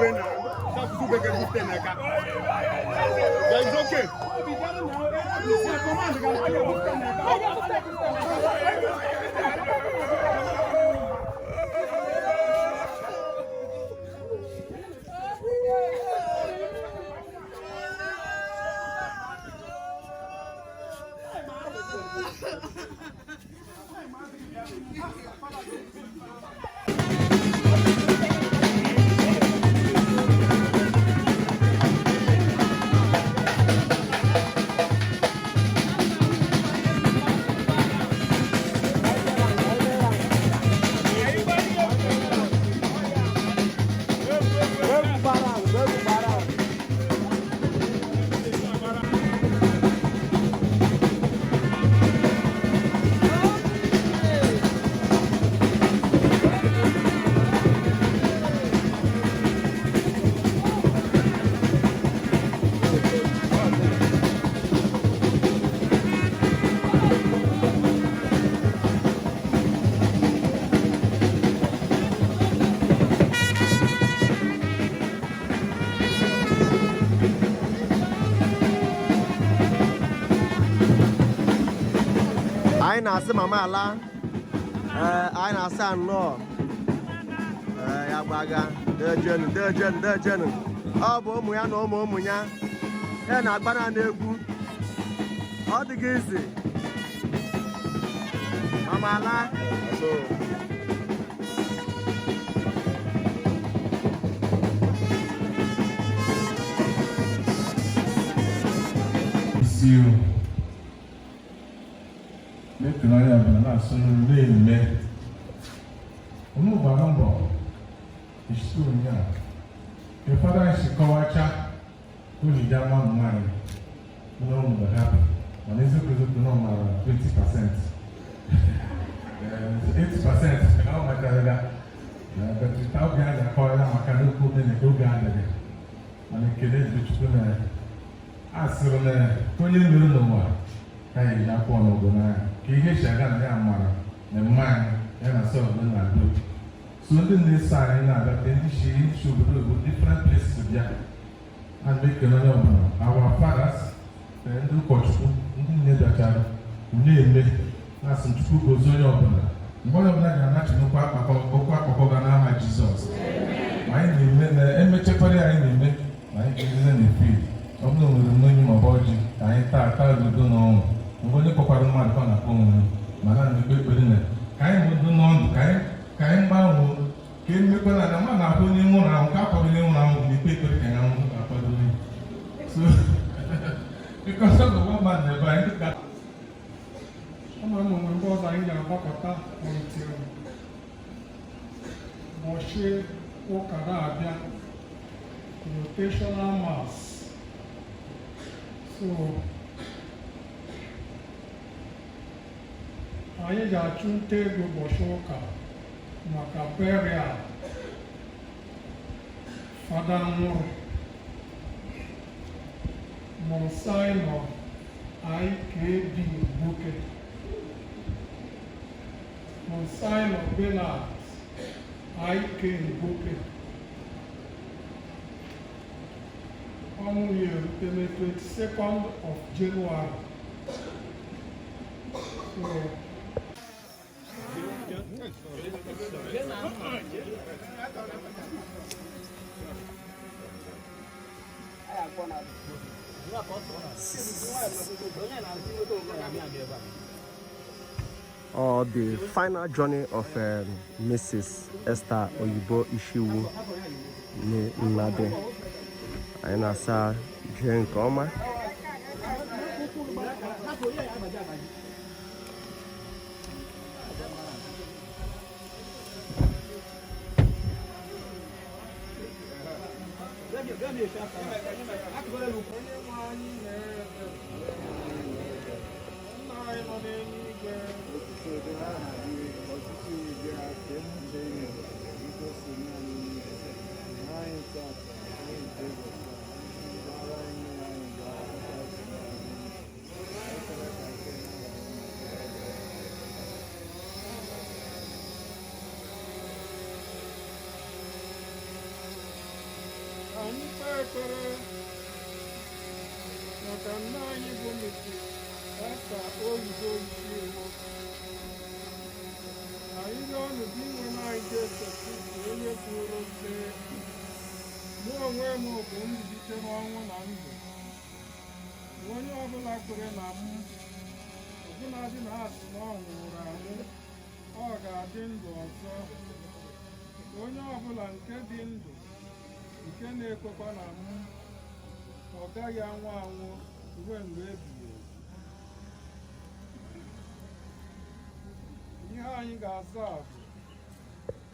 Ube na ube ga ebute n'aka. But it's okay. Anyị na-asị mama ala. Ee, anyị na-asị anọ. Ee, ya gbaga dejenu dejenu dejenu. Ọ bụ ụmụ ya na ụmụ ụmụ ya ya na-agba naanị egwu. Ọ dịghị izi mama ala. Isi o na-ekele onye ọbụla na-asụ na-eme unu gbara mbọ isi ụnyaahụ. Ụfọdụ anyị si kọwacha ojiji ama ụmụ nwaanyị na ụmụ dị happy, mana eziokwu eziokwu na ọ mara 20%, 80% na ọ macharịla, but oge a ga-akọwa ya maka na okwu omenala oge adịghị. Mana ekele dịrị Chukwu na a sịrị na onye mere n'ụwa ka anyị ji akwụ ọnọgụ n'anya ka ihe si aga na ya mara na mma anyị ya na sọ na na-adụ so ndị na-eso anyị na-abịa, ndị si obodo obodo different places bịa. A na-ekele onye ọbụla, our fathers na ndị ụkọchukwu, ndị nne bịachara na-eme na-asị Chukwu gozie onye ọbụla mgbe onye ọbụla ga-anachi n'okwu akpakọ okwu akpakọ ga n'aha Jizọs. Ma anyị na-eme na emechekwara ya, anyị na-eme na anyị ga-ejize na field ọ bụla nwere mmanya ma ọ bụ ọjị ka anyị taa taa udo na ọṅụ. Mgbe onye kpọkwara mmadụ ka ọ na-akpọ onwe ya, mana na-ekpe ekpere na ka anyị nwee udo n'ọndụ, ka anyị gbanwee, ka emekwa na na mmadụ na-ahụ onye nwụrụ anwụ ka akwado onye nwụrụ anwụ na-ekpe ekpere ka ya nwụrụ ka akwado onye so because of the one man na-ebe anyị ka Ama m onwe mgbe ọzọ anyị ga-agbakọta until ụbọchị ụka na-abịa, rotational mass. So anyị ga-achụ nta ego ụbọchị ụka maka burial Fada nwụrụ, Monsignor IKB Gboke, Monsignor Bernard IK Gboke. Ọnwụ ya erutela 22nd of January. So Or the final journey of Mrs. Esther Oyibo Ishiwu Nnadi. Anyị na-asa jee nke ọma. Onye nwe anyị na-ebe nna anyị nọ n'eluigwe. Otuto dịrị aha gị, ka ọchịchị gị bịa, ka emuche gị igosi anyị niile. Nye anyị tata nri nke ụbọchị a. Gbaghara anyị mmehie anyị dịka anyị si gbaghara ndị. Ekwela ka ike na-aba anyị n'ike. Anyị kpee ekpere maka nne anyị bụ Mrs. Esther Oyibo Ishiwo. Anyị rịọ unu dị inwe anyị Jesu Kristi, onye kwuru sị, "Mụ onwe m bụ mbilite n'ọnwụ na ndụ. Onye ọbụla kwere na m, ọbụnadị na asị na ọ nwụrụ anwụ, ọ ga-adị ndụ ọzọ. Onye ọbụla nke dị ndụ, nke na-ekwekwa na m, ọ gaghị anwụ anwụ ruo mgbe ebighị ebi." Ihe anyị ga-aza bụ